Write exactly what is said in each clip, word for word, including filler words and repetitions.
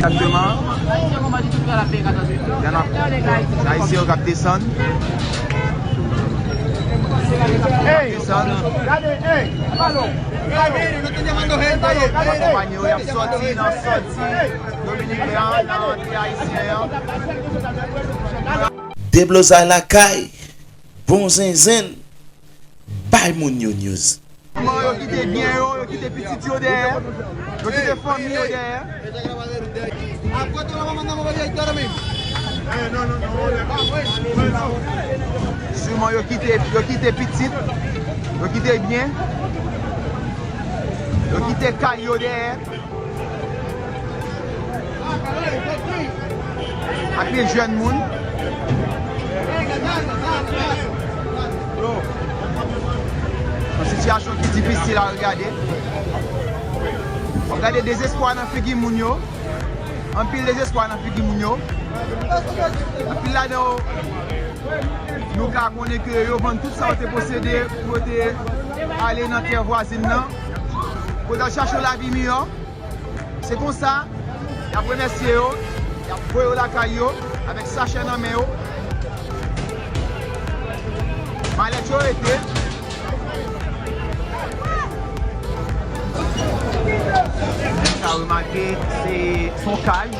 Egzakteman. Gen Ayisyen yo k ap desann. Desann. Akonpanye yo, y ap sòti nan sòti Dominiken an, nan antre Ayisyen an. Deblozay lakay, bon zenzenn, bay moun yo news. Kòman yo kite byen yo, yo kite pitit yo dèyè, yo kite fanmi yo dèyè. Siman yo kite, yo kite pitit, yo kite byen, yo kite kay yo dèyè. Anpil jèn moun. Yon sitiyasyon ki difisil a regade. W ap gade dezespwa nan figi moun yo. Anpil dezespwa nan figi moun yo. Anpil ladan yo, nou ka konnen ke yo vann tout sa yo te posede pou yo te ale nan tè vwazin nan, pou yo t al chache yon lavi miyò. Se konsa, y ap remèsye yo, y ap voye yo lakay yo, avèk sachè nan men yo. Malèt yo rete. Sa remake, se, se yon kaj.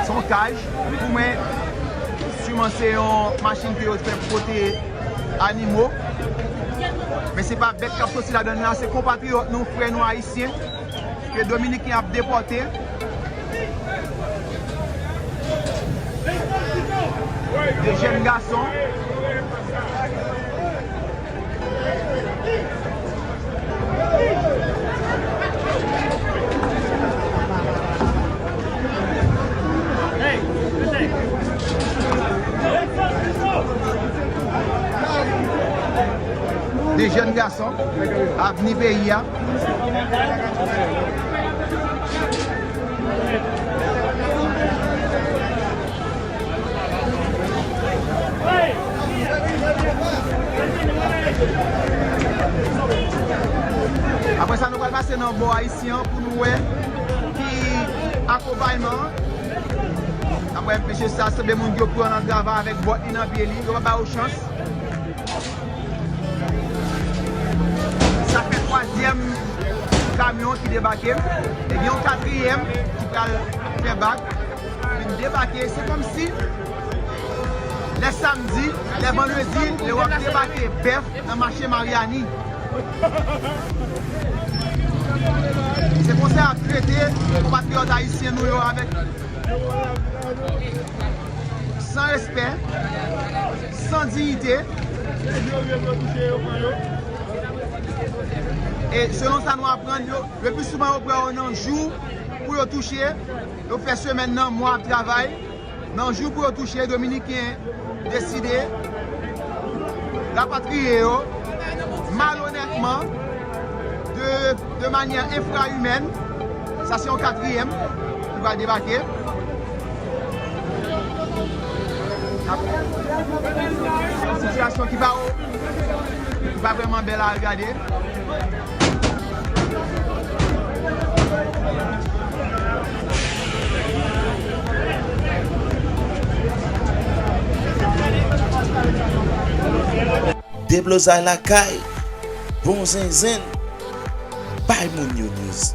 Se yon kaj. Pou mwen, siman se yon machin ke yo fè pou pote animo. Men se pa bèt k ap soti ladan l la, se konpatriyòt nou, frè nou ayisyen, ke Dominiken ap depòte. De jèn gason. De jèn gason ap vini peyi a. Apre sa, nou pral pase nan bò ayisyen an pou nou wè ki akonpayman. Apre, mesye sa, se de moun ki yo pran nan travay avèk bòt li nan pye li. Yo pa ba yo chans. Sa fè twazyèm kamyon ki debake. E gen yon katriyèm ki pral fè bak. Vin debake. Se kòmsi lè samdi, lè vandredi, lè w ap debake bèf nan mache Maryani. Se konsa y ap trete konpatriyòt ayisyen nou yo avèk san respè, san diyite. E selon sa nou aprann, yo, le pli souvan yo pran yo nan jou pou yo touche, yo fè semèn nan, mwa ap travay. Nan jou pou yo touche, Dominiken deside rapatriye yo malonètman, de, de manyè enfra-imèn. Sa se yon katriyèm ki va debake. Sitiyasyon ki pa, ki pa vrèman bèl a regade. Deblozay lakay, bon zenzenn, bay moun yo news.